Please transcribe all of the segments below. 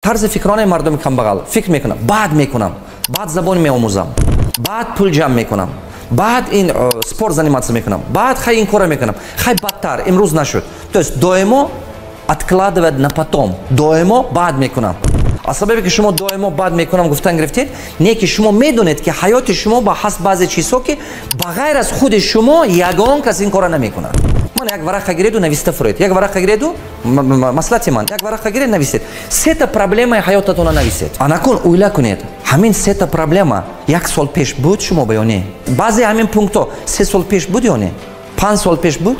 Тарзи фикронаи мардуми камбағал: фикр мекунам, баъд мекунам, баъд забон меомӯзам, баъд пул ҷамъ мекунам, баъд ин спорт заниматься мекунам, баъд хай ин кора мекунам, хай бадтар имрӯз нашуд. То есть доимо откладывать на потом, доимо баъд мекунам. Аз сабабе ки шумо доимо баъд мекунам гуфтан гирифтед, не ки шумо медонед, ки ҳаёти шумо ба ҳаст баъзе чизҳо, ки ба ғайр аз худи шумо ягон кас ин кора намекунад. Ман як варақа гиреду нависта фуроед, як варақа гиреду, маслиҳати ман, як варақа гиред, нависед, сета проблемаи ҳаётатона нависед. Анакун уйла кунед: ҳамин сета проблема як сол пеш буд шумо ба ё не? Баъзе ҳамин пунктҳо 3 сол пеш буд ё не? 5 сол пеш буд?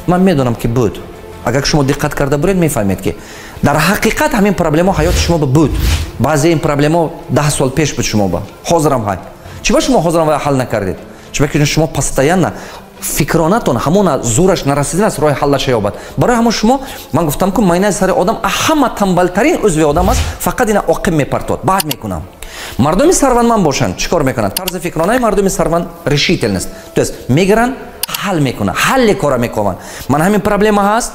Ман медонам, ки буд. Агар шумо диққат карда буред, мефаҳмед, ки дар ҳақиқат ҳамин проблема ҳаёти шумо ба буд. Баъзе ин проблема 10 сол пеш буд шумо ба, ҳозирам ҳай. Чӣ ба шумо ҳозирам вай ҳал накардед? Чунки шумо постоянно фикронатон ҳамона зӯраш нарасидан аст роҳи ҳаллаша ёбад. Барои ҳамон шумо ман гуфтам, ку майнаи сари одам ҳама тамбалтарин узви одам аст, фақат ина оқиб мепартод: баъд мекунам. Мардуми сарватманд бошанд, чӣ кор мекунанд? Тарзи фикронаи мардуми сарватманд решительность, то есть мегиранд, ҳал мекунанд, ҳалли кора мекованд. Ман ҳамин проблема ҳаст,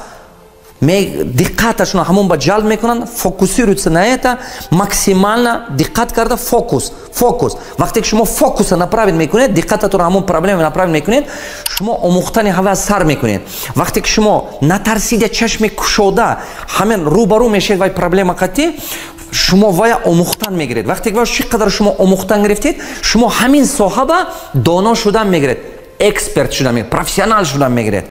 диққаташонро ҳамон ба ҷалб мекунанд, фокусируются на это, максимально диққат карда, фокус, фокус. Вақте ки шумо фокуса направить мекунед, диққататонро ҳамон проблема направить мекунед, шумо омӯхтани ҳава сар мекунед. Вақте ки шумо натарсида, чашми кушода ҳамин рӯбарӯ мешавед вай проблема қатӣ, шумо вая омӯхтан мегиред. Вақте ки чӣ қадар шумо омӯхтан гирифтед, шумо ҳамин соҳаба доно шудан мегиред, эксперт шудан мегиред, профессионал шудан мегиред.